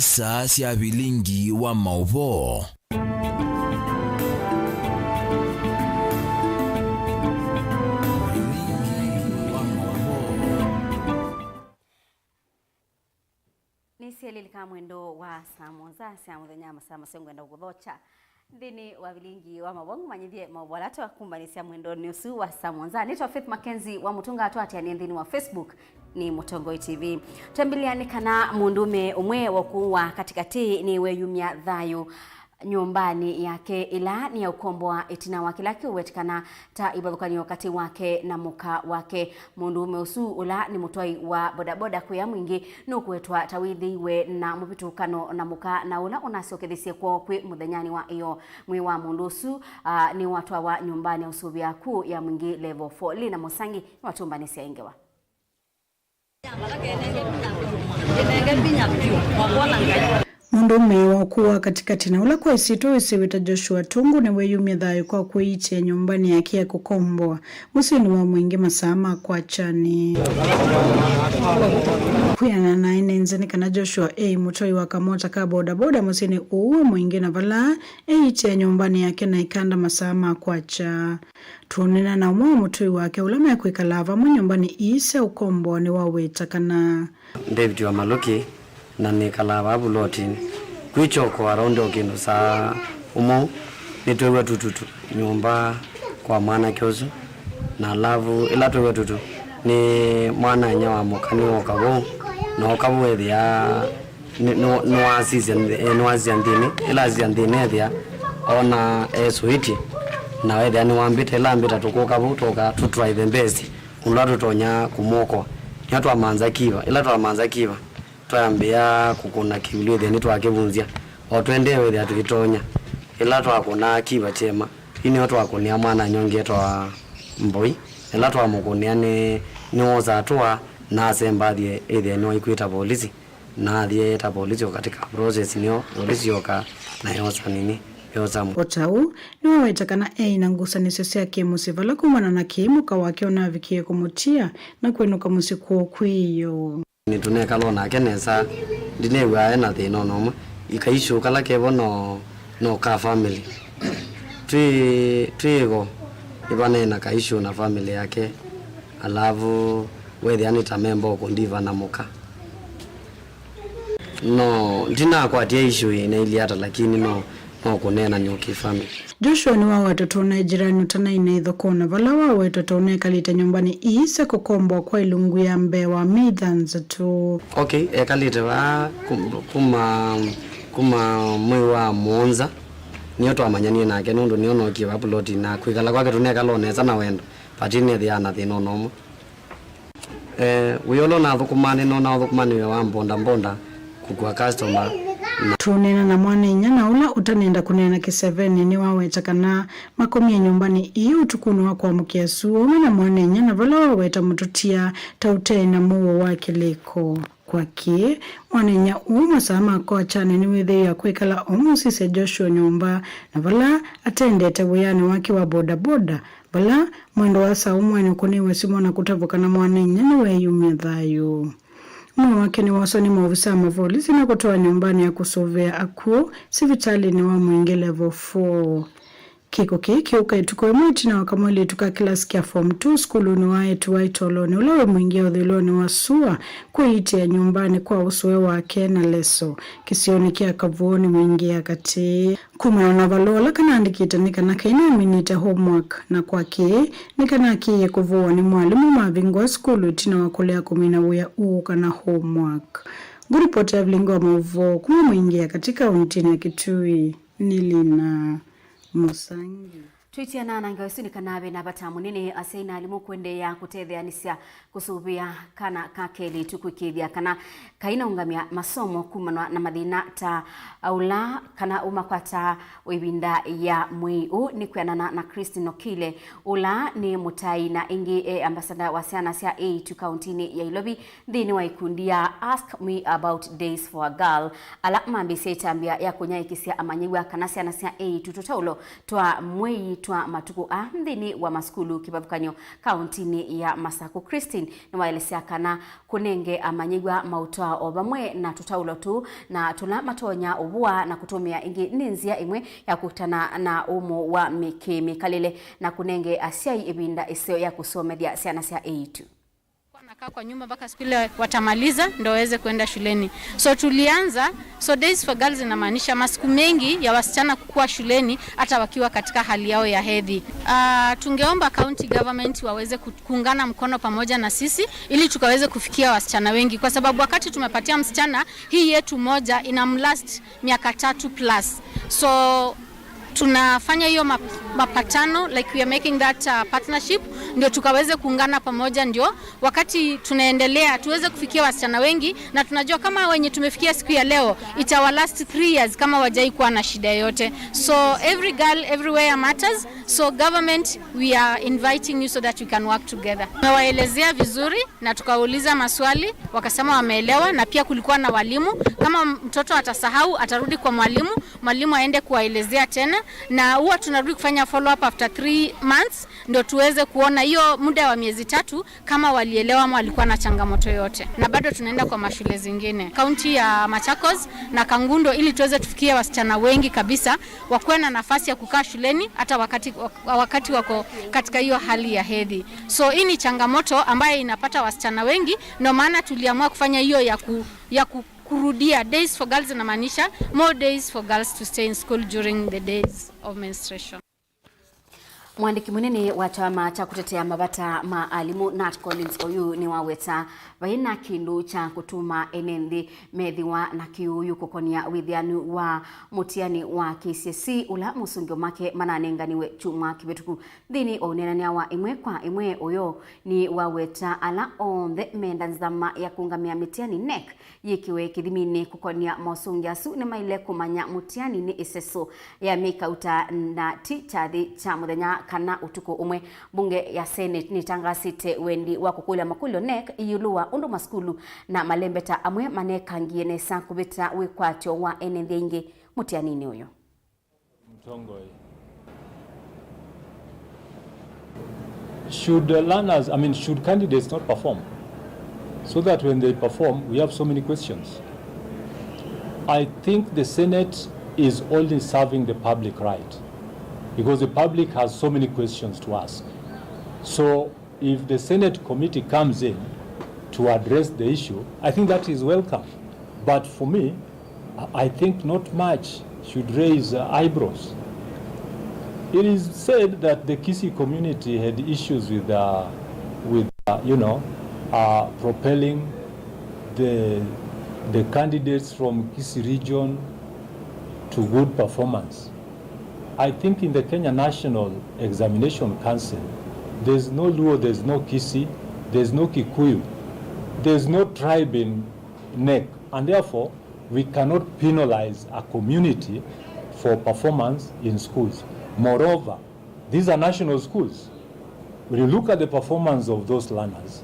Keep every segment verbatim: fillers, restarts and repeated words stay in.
Saa sya vilingi wa maũvoo. Nĩsyelilika mwendo wa saa mũonza sya mũthenya, masaa maseo ngwenda kũthokya nthĩnĩ wa vilingi wa maũvoo, ngũmanyĩthye maũvoo ala twakumbanĩsya mwendonĩ ũsu wa saa mũonza. Nĩtwa Faith Mackenzie wa Mũtũnga, twaatĩanĩa nthĩnĩ wa Facebook nĩ Mũtongoi T V. Twambĩlĩlya nĩ kana mũndũũme ũmwe wa ũkũũ wa katĩkatĩ nĩweeyumya thayũ nyũmbanĩ yake ĩla nĩ ya ũkomboa ĩtina wa kĩla kĩũwetĩkana ta ivathũkany'o katĩ wake na mũka wake. Mũndũũme ũsu, ũla nĩ mũtwai wa bodaboda kũya Mwingĩ, nũkũetwa ta wĩthĩiwe na mũvĩtũkano na mũka, na ũla ũnasyokethisye kwoo kwĩ mũthenyanĩ wa ĩyoo. Mwĩĩ wa mũndũ ũsu, ah, nĩwatwawa nyũmbanĩ ya ũsũvĩa kũũ ya Mwingĩ Level four. Lina Mũsangi nĩwatũmbanĩsya ĩ ngewa. Mũndũũme wa ũkũũ wa katĩkatĩ, na ũla kwa ĩsyĩtwa wĩsĩwe ta Joshua Tungu, nĩweeyumya thayũ kwa kwĩiitĩa nyũmbanĩ yake ya kũkomboa mũsyĩnĩ wa Mwingĩ masaa ma kwakyanĩ. Kwĩanana na ene nzĩ nĩ kana Joshua eĩ mũtwai wa kamota ka bodaboda mũsyĩnĩ ũũ wa Mwingĩ, na vala eĩitĩa nyũmbanĩ yake na ĩkanda masaa ma kwakya. Twonana na ũmwe wa mũtũi wake ũla mekwĩkalaa vamwe nyũmbanĩ ii sya ũkomboa nĩwaweta kana, David wa Maluki, na nĩkalaa vaa vulotinĩ. Kwĩ kyoko around o kĩndũ saa ũmwe, nĩtweew'a tututu nyũmba kwa mwanake ũsu, na alavu ĩla tweew'a tutu, nĩ mwana-a-inyia wa mũka nĩwoka vau, na oka vau ethĩa nĩ-, nĩ-, nĩwasisya nthĩ-, eh, nĩwasisya nthĩnĩ. Ĩla asisya nthĩnĩ ethĩa ona esũĩtye, na ethĩa nĩwambĩta. Ĩla ambĩta tũkũka vau, twoka tũtry the best ũndũ ũla tũtonya kũmwokoa. Nĩyo twamanza kiva. Ĩla twamanza kiva, twayambĩĩa kũkũna kĩwulĩ ethĩa nĩtwakĩvunzya. O tũendee wethĩa tũitonya. Ĩla twakũnaa kiva kyema, yu nĩyo twakũnĩa mwana-a-inyia ũngĩ etwa Mboi. Ĩla twamũkũnĩa nĩ, nĩwosa atũa na asemba athie ethĩa nĩwaikwĩta volisi. Na athi eeta volisi o katika process, nĩyo volisi yoka na yosa nini, yosa mũ- O ta ũu, nĩwaweta kana eĩ na ngusanĩsyo sya kĩ-mũsyĩ, vala kumana na kĩĩ mũka wake ũnavikie kũmũtia na kwenũka mũsyĩ kwoo kwĩ ĩyoo. Nĩtũnekala o nake nesa, ndinew'aa e na thĩna o na ũmwe. Ĩ ka issue kala kevo no, no ka family. Twĩ, twĩ ĩgo, ĩvanee na ka issue na family yake, alavu wethĩa nĩ ta memba ũkũndiva na mũka. No, ndinakwatia issue ĩnailyĩ ata, lakini no, no kũneenany'a kĩ-family. Joshua nĩwawetwa tũna ĩjirani ũtanaina ĩthokona, vala wawetwa tũna ekalĩte nyũmbanĩ ii sya kũkomboa kwa ilungu ya mbee wa mĩi thanthatũ. Okay, ekalĩte vaa kum-, kuma, kuma mwei wa mũonza, nĩyo twamanyanie nake, nũndũ nĩyo nookie vaa ploti, na kwĩkala kwake tũnekala o nesa na wendo, but nĩethĩaa na thĩna o na ũmwe. Eh, wĩa ũla ũnathũkũmaa nĩnonaa ũthũkũmanĩw'e wa mbonda mbonda, kũkua customer, na. Tũneena na mwana-a-inyia na ũla ũtanenda kũneena kĩsevenĩ nĩwaweta kana makomie nyũmbanĩ ii ũtukũnĩ wa kũamũkĩa syũa ũmwe na mwana-a-inyia, na vala waweta mũtũtia ta ũte na mũuo wa kĩlĩko. Kwa kĩĩ, mwana-a-inyia ũũ masaa ma kwakyanĩ nĩwĩthĩĩwe akwĩkala o mũsisya Joshua nyũmba, na vala atendete wĩanĩ wake wa bodaboda, vala mwendo wa saa ũmwe nĩũkũnĩiwe simũ na kũtavw'a kana mwana-a-inyia nĩweeyumya thayũ. Mwĩĩ wake nĩwooswa nĩ maovisaa ma volisi na kũtwawa nyũmbanĩ ya kũsũvĩa akw'ũ sivitalĩnĩ wa Mwingĩ Level four. Kĩko kĩĩ kĩũka ĩtukũ ĩmwe ĩtina wa kamwelĩtu ka kĩlasi kya form two sukulunĩ wa eĩtu wa Itolonĩ, ũla wĩ Mwingĩ ũthũĩlonĩ wa sua, kwĩiitĩa nyũmbanĩ kwa ũsũe wake na leso, kĩsionĩ kya Kavuonĩ Mwingĩ ya katĩ. Kumana na valũa ũla kanaandĩkĩte nĩ kana kainaminĩte homework, na kwa kĩĩ nĩkanakĩie kũvũwa nĩ mwalimũ mavingũa sukulu ĩtina wa kũlea kũmina wĩa ũũ kana homework. Ngũripoti ya vilingi wa maũvoo kuma Mwingĩ ya katĩ kauntinĩ ya Kitui nĩ Lina Mũsangi. Twĩtiana na ngewa ĩsu, nĩ kana ve na vata mũnene asyai na alimũ kũendeea kũtetheanĩsya kũsũvĩa kana ka kelĩtu kũĩkĩĩthya kana kainaũngamya masomo kumana na mathĩna ta ũla kana ũmakwataa o ĩvinda ya mwei ũũ, nĩ kwĩanana na Christine Okile, ũla nĩ mũtai na ĩngĩ e ambasada wa syana sya eĩtu kauntinĩ ya Ilovi nthĩnĩ wa ikundi ya Ask Me About Days for a Girl, ala mambĩĩsya ĩtambya ya kũnyaĩĩkĩsya amanyĩw'a kana syana sya eĩtu tũtaũlo twa mwei twa matukũ aa nthĩnĩ wa masukulu kĩvathũkany'o kaũntinĩ ya Masakũ. Christine nĩwaelesya kana kũnenge amanyĩw'a maũtao o vamwe na tũtaũlo tũu na tũla matonya ũvũa na kũtũmĩa ĩngĩ nĩ nzĩa ĩmwe ya kũkitana na ũmũ wa mĩ-, kĩ-mĩkalĩle na kũnenge asyai ĩvinda ĩseo ya kũsomethya syana sya eĩtu. Wanakaa kwa nyumba mpaka siku ile watamaliza ndo waweze kuenda shuleni. So tulianza, so Days for Girls inamaanisha masiku mengi ya wasichana kukuwa shuleni hata wakiwa katika hali yao ya hedhi. Ah, tungeomba county government waweze ku-, kuungana mkono pamoja na sisi ili tukaweze kufikia wasichana wengi, kwa sababu wakati tumepatia msichana hii yetu moja ina mlast miaka tatu plus. So tunafanya hiyo map-, mapatano, like, we are making that, uh, partnership, ndio tukaweze kuungana pamoja, ndio wakati tunaendelea tuweze kufikia wasichana wengi, na tunajua kama wenye tumefikia siku ya leo, it our last three years kama wajai kuwa na shida yoyote. So every girl everywhere matters. So government, we are inviting you so that we can work together. Tumewaelezea vizuri na tukauliza maswali, wakasema wameelewa, na pia kulikuwa na walimu. Kama mtoto atasahau, atarudi kwa mwalimu, mwalimu aende kuwaelezea tena, na huwa tunarudi kufanya follow up after three months, ndio tuweze kuona hiyo muda wa miezi tatu kama walielewa ama walikuwa na changamoto yote. Na bado tunaenda kwa mashule zingine, kaunti ya Machakos na Kangundo, ili tuweze tufikie wasichana wengi kabisa, wakuwe na nafasi ya kukaa shuleni hata wakati, wakati wako katika hiyo hali ya hedhi. So hii ni changamoto ambayo inapata wasichana wengi, ndio maana tuliamua kufanya hiyo ya ku-, ya ku-, kurudia. Days for Girls inamaanisha more days for girls to stay in school during the days of menstruation. Mwandĩki mũnene wa kyama kya kũtetea mavata ma alimũ, Nat Collins Oyuu, nĩwaweta vai na kĩndũ kya kũtuma ene nthĩ methĩwa na kĩũũyũ kũkonia wĩthĩanu wa mũtiani wa K C S E ũla mosũngĩo make mananenganiwe kyumwa kĩvĩtũku. Nthĩnĩ wa ũneenany'a wa ĩmwe kwa ĩmwe, Oyuu nĩwaweta ala onthe menda nzama ya kũũngamĩa mĩtiani, NEC, yĩkĩwe kĩthiminĩ kũkonia mosũngĩo asu nĩmaĩle kũmanya mũtiani nĩ ĩseso ya mĩkauta na ti kyathĩ kya mũthenya kana ũtukũ ũmwe. Mbunge ya Senate nĩtangaasĩte wendi wa kũkũlya makũlyo NEC ĩũlũ wa ũndũ masukulu na malembeta amwe manekangie nesa kũvĩta wĩkwatyo wa ene nthĩ aingĩ mũtianinĩ ũyũ. Mutongoi. Should the learners, I mean, should candidates not perform? So that when they perform, we have so many questions. I think the Senate is only serving the public right, because the public has so many questions to ask. So if the Senate committee comes in to address the issue, I think that is welcome. But for me, I think not much should raise, uh, eyebrows. It is said that the Kisii community had issues with, uh, with, uh, you know, uh, propelling the, the candidates from Kisii region to good performance. I think in the Kenya National Examination Council, there's no Luo, there's no Kisii, there's no Kikuyu, there's no tribe in NEC, and therefore we cannot penalize a community for performance in schools. Moreover, these are national schools. When you look at the performance of those learners,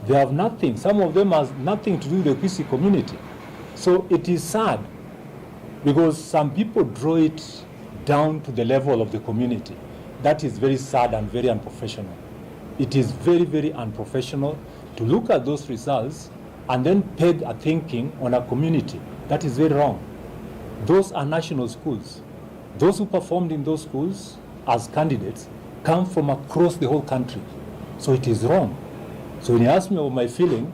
they have nothing. Some of them has nothing to do with the Kisii community. So it is sad because some people draw it down to the level of the community. That is very sad and very unprofessional. It is very, very unprofessional to look at those results and then peg a thinking on a community. That is very wrong. Those are national schools. Those who performed in those schools as candidates come from across the whole country. So it is wrong. So when you ask me of my feeling,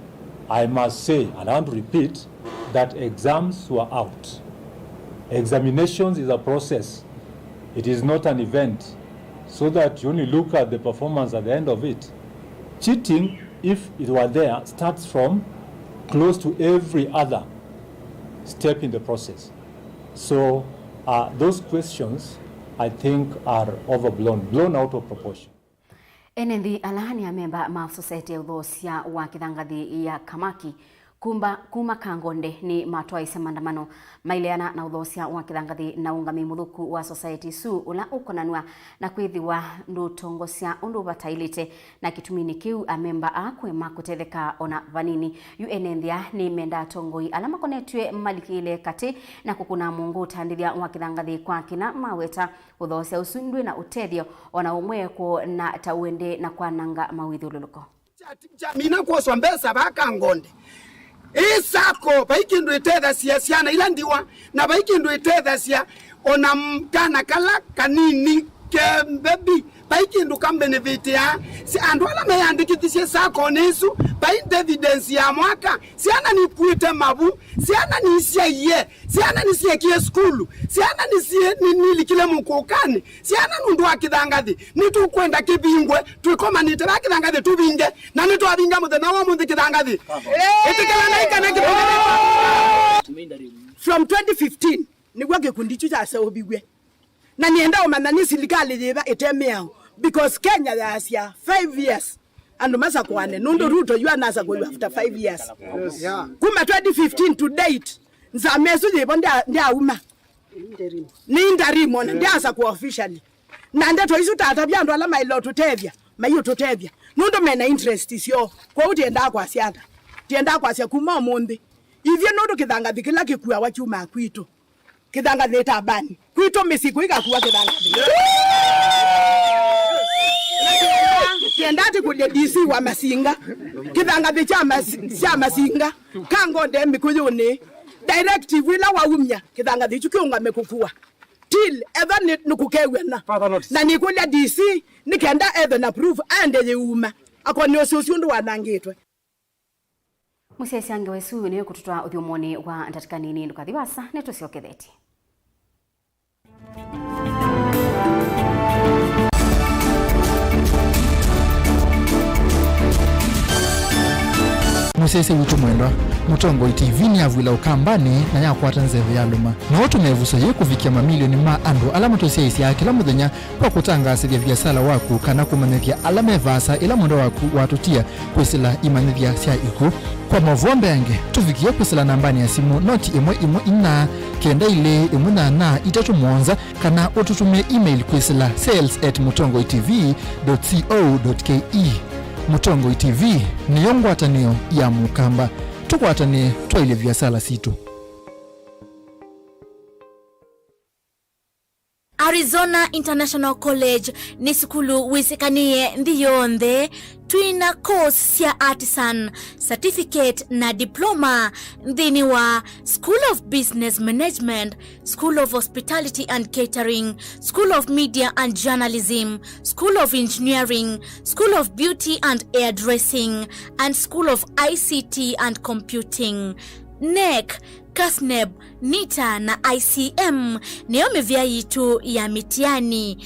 I must say, and I want to repeat, that exams were out. Examinations is a process. It is not an event, so that you only look at the performance at the end of it. Cheating, if it were there, starts from close to every other step in the process. So, uh, those questions, I think, are overblown, blown out of proportion. Ene nthĩ ala nĩ amemba ma Society ya Ũthoosya wa Kĩthangathĩ ya Kamaki Kumba, kuma Kangonde nĩ matwaĩsye maandamano maileana na ũthoosya wa kĩthangathĩ na ũũngamĩi mũthũku wa society ĩsu ũla ũkonanw'a na kwĩthĩwa ndũtongosya ũndũ ũvataĩlĩte, na kĩtuminĩ kĩu amemba aa kũema kũtetheka ona vanini. Yu ene nthĩa nĩmendaa atongoi ala makonetw'e malikĩle katĩ na kũkũna mũngũ ũtandĩthya wa kĩthangathĩ kwa kĩla maweta ũthoosya ũsu ndwĩ na ũtethyo ona ũmwe kwona ta ũendee na kwananga mawĩthyũlũlũko. Kya-, kyamina kwoswa mbesa vaa Kangonde. Ĩ sacco, vai kĩndũ ĩtethasya syana ila ndiwa, na vai kĩndũ ĩtethasya ona m-, kana kala kanini ke mbebi, vai kĩndũ ka benefit ya si andũ ala meyandĩkĩthisye sacco-nĩ ĩsu, vai dividends ya mwaka, syana nikuĩte mavu, syana nisyaie, syana nĩsyekie sukulu, syana nĩsie-, nĩ-, nilikile mũkũkanĩ, syana nũndũ wa kĩthangathĩ. Nĩtũkwenda kĩvingwe, twĩkomanĩte vaa kĩthangathĩ tũvinge, na nĩtwavinga mũthenya wa ũmũnthĩ kĩthangathĩ. Ĩtĩkĩlanai kana kĩthangathĩ. From twenty fifteen nĩw'o kĩkundi kyu kyaseũviw'e. Na nĩenda ũmanya nĩ silikalĩ yĩva ĩte mĩao, because Kenya yaasya five years andũ masakũane, nũndũ Ruto yu anasakũiwe after five years. Yes. Yeah. Kuma twenty fifteen to date, nzama ĩsu yĩvo ndya-, ndyauma. Nĩ interim ona, ndyasakũa officially. Na ndeto isu tatavya andũ ala maĩle ũtũtethya, maiũtũtethya. Nũndũ mena interest syoo. Kwoou tiendaa kwasya ata. Tiendaa kwasya kuma ũmũnthĩ. Ithyĩ nũndũ kĩthangathĩ kĩla kĩkuawa kyumaa kwitũ. Kĩthangathĩ tabani. Kwitũ mĩsyĩ kũikakua kĩthangathĩ. Tiendaa tĩkũlye D C wa Masinga. Kĩthangathĩ kya Mas-, kya Masinga. Kangonde Mĩkũyũnĩ. Directive ĩla waumya, kĩthangathĩ kyu kĩũngame kũkua. Till etha nĩ, nĩkũkew'ana. Further notice. Na nĩkũlya D C nĩ kenda ethe na proof aende yĩuma. Akonĩ ũsĩ ũsu ũndũ wanangĩtwe. Mũsyaĩĩsya ngewa ĩsu nĩyo kũtũtwaa ũthyũmũnĩ wa ndatĩka nini. Ndũkathi vaasa, nĩtũsyokethetye. Mũsyaĩĩsya witũ mwendwa, Mũtongoi T V nĩyavw'ĩla Ũkambanĩ na yakwata nzeve yalũma. No ũtũme ĩvuso yĩĩ kũvikĩa mamilioni ma andũ ala matũsyaĩĩsyaa kĩla mũthenya kwa kũtangaasĩthya viasala waku kana kũmanyĩthya ala me vaasa ĩla mwendwa waku watũtia kwĩsĩla imanyĩthya sya ikw'ũ. Kwa maũvoo mbeange, tũvikĩe kwĩsĩla nambanĩ ya simũ noti ĩmwe ĩmwe inya, kenda ilĩ ĩmwe nyanya itatũ mũonza, kana ũtũtũmĩe email kwĩsĩla sales at mũtongoi T V dot co dot K E. Mũtongoi T V nĩyo ngwatanĩo ya Mũkamba. Tũkwatanĩe twaĩlye viasala sitũ. Arizona International College nĩ sukulu wĩsĩkanĩe nthĩ yonthe. Twĩna course sya artisan, certificate na diploma nthĩnĩ wa School of Business Management, School of Hospitality and Catering, School of Media and Journalism, School of Engineering, School of Beauty and Hairdressing, and School of I C T and Computing. NEC, CASNEB, NITA na I C M nĩyo mĩvĩa yitũ ya mĩtiani.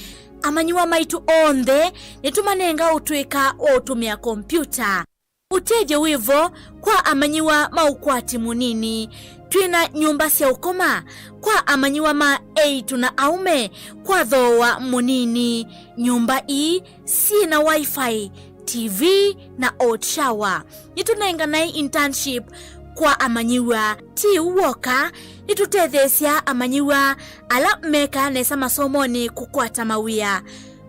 Amanyĩw'a maitũ onthe nĩtũmanenga ũtũĩka wa ũtũmĩa kompiuta. Ũtethyo wĩ vo kwa amanyĩw'a ma ũkwati mũnini. Twĩ na nyũmba sya ũkoma kwa amanyĩw'a ma eĩtu na aũme kwa thooa mũnini. Nyũmba ii syĩ na Wi-Fi, T V, na hot shower. Nĩtũnenganae internship kwa amanyĩw'a. Ti ũu w'oka, nĩtũtetheesya amanyĩw'a ala mekaa nesa masomonĩ kũkwata mawĩa.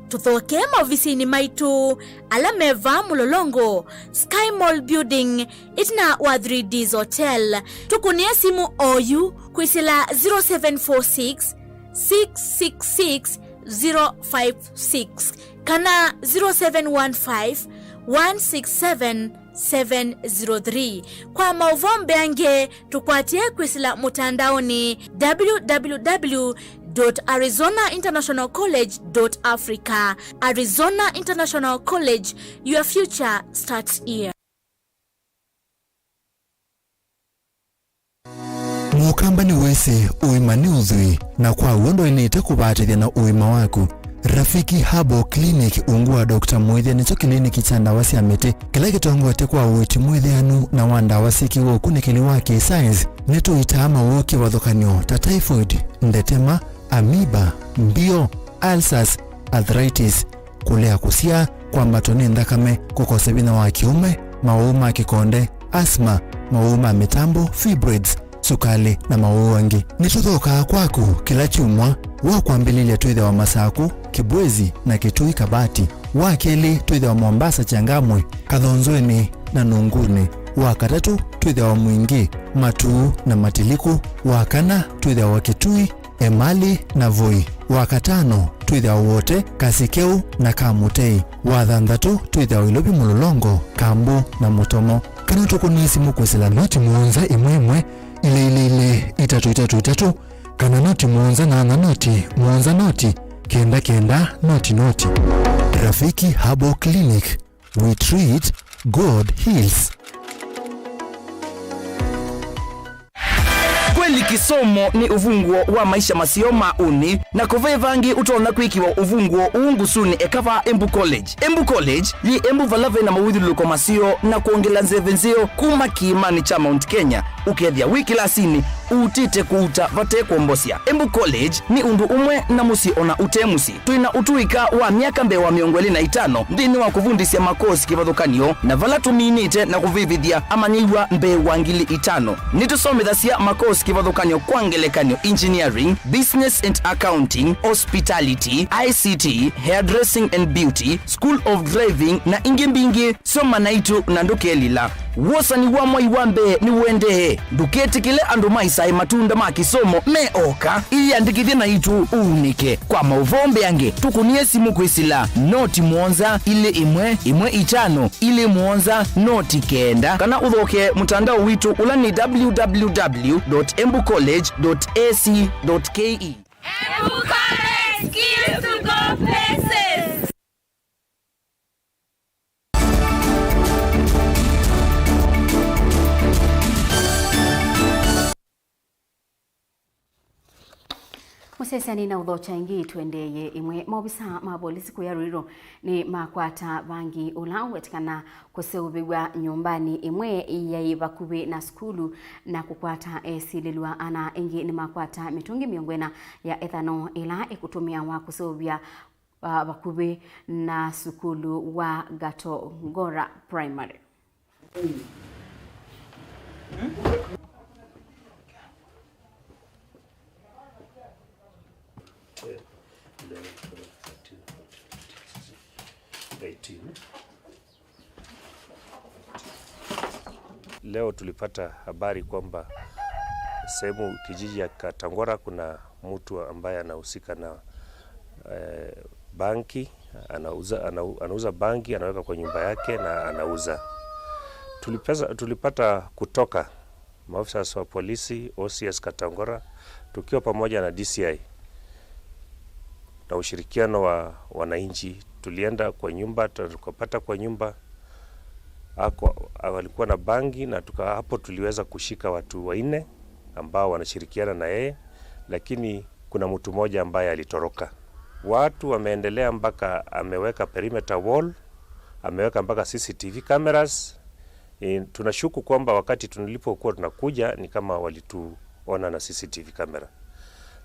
Tũthokee maovisinĩ maitũ ala me vaa Mũlolongo, Sky Mall Building, ĩtina wa three Ds Hotel. Tũkũnĩe simũ oyu kwĩsĩla zero seven four six, six six six, zero five six kana zero seven one five, one six seven, seven zero three. Kwa maũvoo mbeange, tũkwatĩe kwĩsĩla mũtandaonĩ w w w dot arizona international college dot africa. Arizona International College, your future starts here. Mũkamba nĩwĩsĩ ũima nĩ ũthwii, na kwa w'o ndwaĩlĩte kũvatĩthya na ũima waku. Rafiki Herbal Clinic ungu wa Doctor Mwĩthya nĩkyo kĩliniki kya ndawa sya mĩtĩ kĩla kĩtongoetye kwa ũiiti mwĩthĩanu na wa ndawa syĩkĩwe ũkunĩkĩli wa kĩ-science. Nĩtũitaa mawau kĩvathũkany'o ta typhoid, ndetema, amoeba, mbio, ulcers, arthritis, kũlea kũsyaa, kwambatwa nĩ nthakame, kũkosa vinya wa kĩũme, mawau ma kĩkonde, asthma, maũũ ma mĩtambo, fibroids, sukalĩ, na maũũ angĩ. Nĩtũthookaa kwaku kĩla kyumwa. Wa kwambĩlĩlya twĩthĩawa Masaku, Kibwezi, na Kitui Kabati. Wa kelĩ twĩthĩawa Mombasa Changamwe, Kathonzweni, na Nunguni. Wa katatũ twĩthĩawa Mwingi, Matuu, na Matiliku. Wa kana twĩthĩawa Kitui, Emali, na Voi. Wa katano twĩthĩawa Wote, Kasikeu, na Kamutei. Wa thanthatũ twĩthĩawa Ilovi Mũlolongo, Kambu, na Mũtomo. Kana tũkũnĩe simũ kwĩsĩla noti mũonza ĩmwe ĩmwe, ilĩ ilĩ ilĩ, itatũ itatũ itatũ, kana noti mũonza nyanya noti mũonza noti kenda kenda noti noti. Rafiki Herbal Clinic, we treat, God heals. Kweli, kĩsomo nĩ ũvunguo wa maisha maseo ma ũnĩ, na kũve vangĩ ũtonya kwĩkĩwa ũvunguo ũũ ngũsũnĩ eka va Embu College. Embu College yĩ Embu vala ve na mawĩthyũlũlũko maseo na kwongela nzeve nzeo kuma kĩĩmanĩ kya Mount Kenya, ũkethĩa wĩ kĩlasinĩ ũutĩte kũuta vate kwombosya. Embu College nĩ ũndũ ũmwe na mũsyĩ ona ũte mũsyĩ. Twĩ na ũtũĩka wa myaka mbee wa mĩongo ĩlĩ na ĩtano nthĩnĩ wa kũvundĩsya makosi kĩvathũkany'o, na vala tũminĩte na kũvĩvĩthya amanyĩw'a mbee wa ngili itano. Nĩtũsomethasya makosi kĩvathũkany'o, kwa ngelekany'o, engineering, business and accounting, hospitality, I C T, hairdressing and beauty, school of driving, na ingĩ mbingĩ. Soma naitũ na ndũkelila. Wosani wa mwai wa mbee nĩũendee. Ndũketĩkĩle andũ maisae matunda ma kĩsomo me oka. Ĩyĩandĩkĩthye naitũ ũunĩke. Kwa maũvoo mbeange, tũkũnĩe simũ kwĩsĩla noti mũonza ilĩ ĩmwe ĩmwe itano ilĩ mũonza noti kenda, kana ũthokee mũtandao witũ ũla nĩ w w w dot embu college dot a c dot k e. Embu College, skills to go places. Mũsyaĩĩsya, nĩnaũthokya ĩngĩ, tũendeeye ĩmwe. Maovisa ma volisi kũya Ruiru nĩmakwata vangi ũla ũwetĩkana kũseũvĩw'a nyũmbanĩ ĩmwe yaĩ vakuvĩ na sukulu na kũkwata esilĩlw'a ana. Ĩngĩ nĩmakwata mĩtũngi mĩongo ĩna ya ethanol ĩla ĩkũtũmĩawa kũseũvya, ah, vakuvĩ na sukulu wa Gatongora Primary. Leo tulipata habari kwamba sehemu, kijiji ya Katangora, kuna mtu ambaye anahusika na, eh, banki, anauza, anau-, anauza bangi, anaweka kwa nyumba yake na anauza. Tulipeza-, tulipata kutoka maofisa wa polisi, O C S Katangora, tukiwa pamoja na D C I na ushirikiano wa wananchi, tulienda kwa nyumba, tukapata kwa nyumba ako, alikuwa na bangi, na tuka-, hapo tuliweza kushika watu wanne ambao wanashirikiana na yeye, lakini kuna mtu mmoja ambaye alitoroka. Watu wameendelea mpaka ameweka perimeter wall, ameweka mpaka C C T V cameras. E, tunashuku kwamba wakati tulipokuwa tunakuja ni kama walituona na C C T V camera.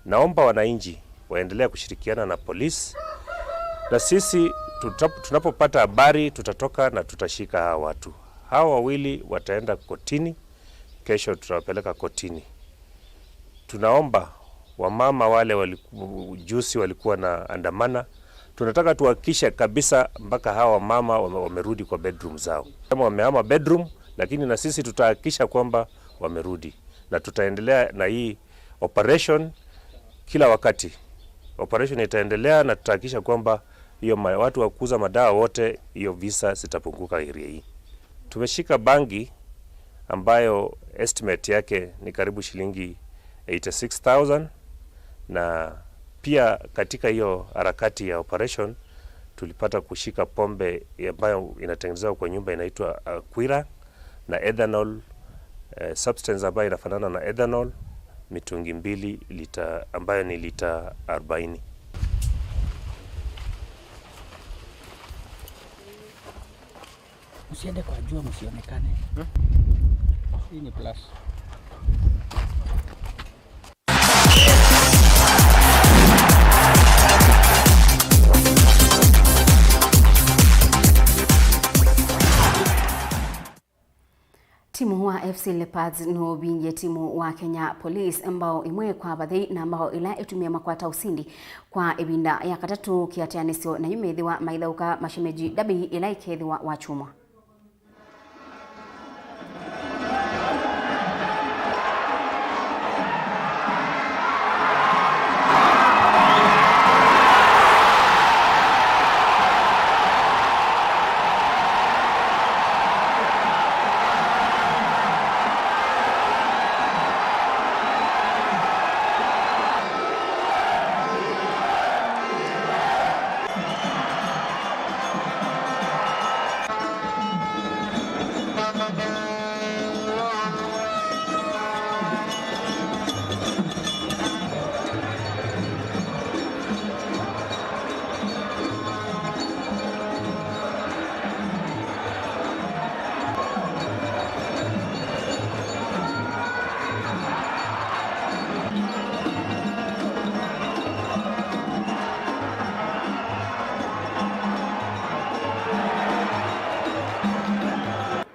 Naomba wananchi waendelee kushirikiana na polisi, na sisi tutap-, tunapopata habari tutatoka na tutashika hawa watu. Hawa wawili wataenda kotini, kesho tutawapeleka kotini. Tunaomba wamama wale waliku-, juzi walikuwa na andamana, tunataka tuhakikishe kabisa mpaka hawa wamama wame-, wamerudi kwa bedroom zao. Kama wamehama bedroom, lakini na sisi tutahakikisha kwamba wamerudi. Na tutaendelea na hii operation kila wakati. Operation itaendelea na tutahakikisha kwamba hiyo ma-, watu wa kuuza madawa wote, hiyo visa zitapunguka area hii. Tumeshika bangi ambayo estimate yake ni karibu shilingi eighty six thousand, na pia katika hiyo harakati ya operation tulipata kushika pombe ambayo inatengenezewa kwa nyumba inaitwa, uh, Kwira, na ethanol, eh, substance ambayo inafanana na ethanol, mitungi mbili lita, ambayo ni lita arobaini. Msiende kwa jua, msionekane. Hmm? Hii ni plus. Timu F C Leopards nũvingie timu wa Kenya Police mbao ĩmwe kwa vathei, na mbao ĩla ĩtumie makwata ũsindi kwa ĩvinda ya katatũ kĩatĩanĩsyo, na yu methĩwa maithaũka Mashemeji Derby ĩla ĩkethĩwa Wakyumwa.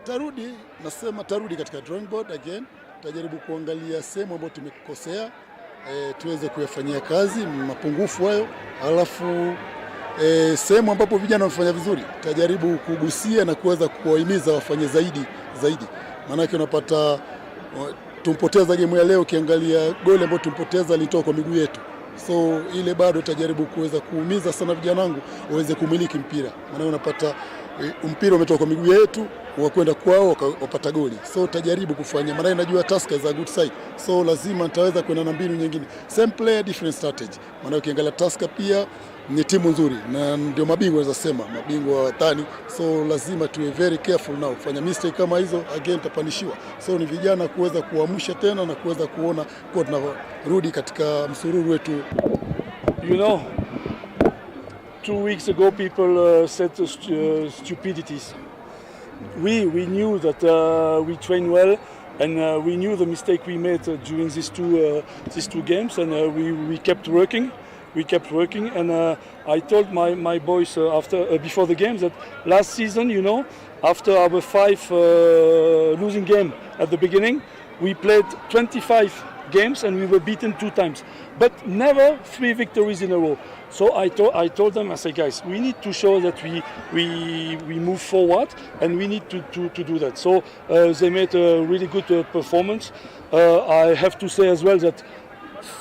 Tarudi, nasema tarudi katika drawing board again. Tajaribu kuangalia sehemu ambayo tumekosea, eh, tuweze kuyafanyia kazi mapungufu hayo. Alafu, eh, sehemu ambapo vijana wamefanya vizuri, tajaribu kugusia na kuweza kuwahimiza wafanye zaidi, zaidi. Maanake unapata, wa-, tumpoteza game ya leo, ukiangalia goli ambayo tumpoteza lilitoka kwa miguu yetu. So, ile bado tajaribu kuweza kuumiza sana vijana wangu waweze kumiliki mpira. Maana unapata, eh, mpira umetoka kwa miguu yetu, wa kwenda kwao, waka-, wapata goli. So, tajaribu kufanya, maana najua Tusker is a good side. So, lazima nitaweza kwenda na mbinu nyingine. Same player, different strategy. Maana ukiangalia Tusker pia ni timu nzuri, na ndio mabingwa, naweza sema, mabingwa wa watani. So, lazima tuwe very careful now. Fanya mistake kama hizo, again, tapanishiwa. So, ni vijana kuweza kuamsha tena na kuweza kuona kuwa tunarudi katika msururu wetu. You know, two weeks ago, people, uh, said, uh, stu-, uh, stupidities. We, we knew that, uh, we trained well, and, uh, we knew the mistake we made, uh, during these two, uh, these two games, and, uh, we, we kept working. We kept working, and, uh, I told my, my boys, uh, after, uh, before the games that last season, you know, after our five, uh, losing game at the beginning, we played twenty-five games and we were beaten two times, but never three victories in a row. So I to-, I told them, I said, "Guys, we need to show that we, we, we move forward, and we need to, to, to do that." So, uh, they made a really good, uh, performance. Uh, I have to say as well that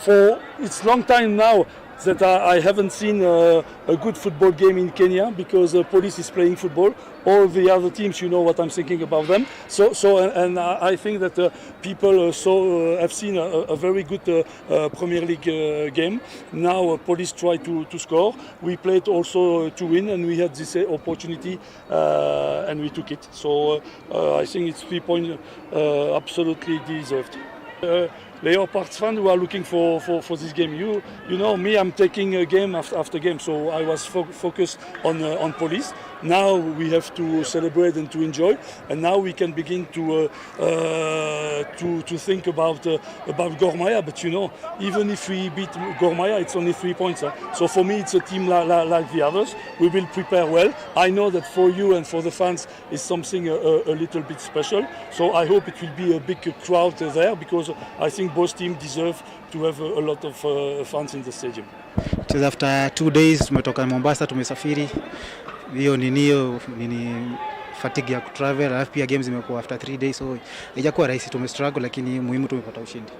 for, it's long time now that I, I haven't seen, uh, a good football game in Kenya, because, uh, Police is playing football. All the other teams, you know what I'm thinking about them. So, so, and, and I, I think that, uh, people, uh, saw, uh, have seen a, a, a very good, uh, uh, Premier League, uh, game. Now, uh, Police try to, to score. We played also, uh, to win, and we had this, uh, opportunity, uh, and we took it. So, uh, uh, I think it's three points, uh, absolutely deserved. Uh, Leopards fans who are looking for, for, for this game. You, you know me, I'm taking, uh, game after, after game, so I was fo-, focused on, uh, on Police. Now we have to celebrate and to enjoy, and now we can begin to, uh, uh, to, to think about, uh, about Gor Mahia. But, you know, even if we beat Gor Mahia, it's only three points, huh? So for me, it's a team la-, la-, like the others. We will prepare well. I know that for you and for the fans, is something a, a, a little bit special. So I hope it will be a big crowd there, because I think both teams deserve to have a, a lot of, uh, fans in the stadium. Just after two days, tumetoka Mombasa, tumesafiri. Hiyo nini, hiyo nini, fatigue ya kutravel, alafu pia games zimekuwa after three days, so haijakuwa rahisi, tumestruggle, lakini muhimu tumepata ushindi.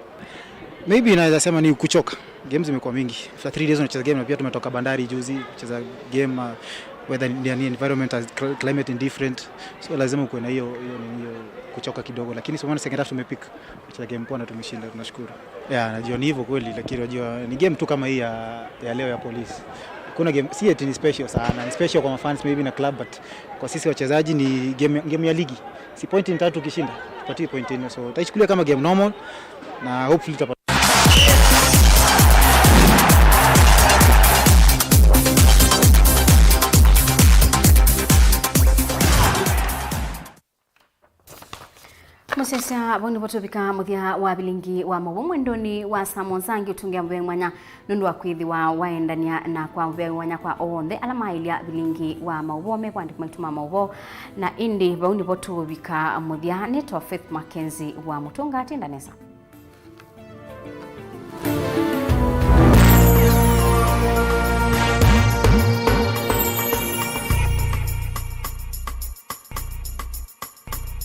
Maybe naweza sema ni kuchoka. Games zimekuwa mingi. After three days unacheza game, na pia tumetoka Bandari juzi, kucheza game, uh, weather ni, ni environment, as cl-, climate ni different. So lazima ukuwe na hiyo, hiyo, hiyo kuchoka kidogo. Lakini so second half tumepick. Kucheza game poa na tumeshinda, tunashukuru. Yeah, najua ni hivyo kweli, lakini unajua ni game tu kama hii ya, ya leo ya Police. Kuna game, si eti ni special sana. Ni special kwa mafans maybe na club, but kwa sisi wachezaji ni game, game ya ligi. Si point ni tatu ukishinda, tupatie point nne. So, tutaichukulia kama game normal na hopefully tutapata. Mũsyaĩĩsya, vau nĩvo tũvika mũthya wa vilingi wa maũvoo mwendonĩ wa Samuel Nzangi. Ũtũngĩa mũvea mwanya nũndũ wa kwĩthĩwa waendany'a na kwa mũvea mwanya kwa onthe ala maĩlya vilingi wa maũvoo me kwa andĩki maitũ ma maũvoo. Na ĩndĩ vau nĩvo tũvika mũthya. Nĩtawa Faith Mackenzie wa Mũtũnga. Tinda nesa.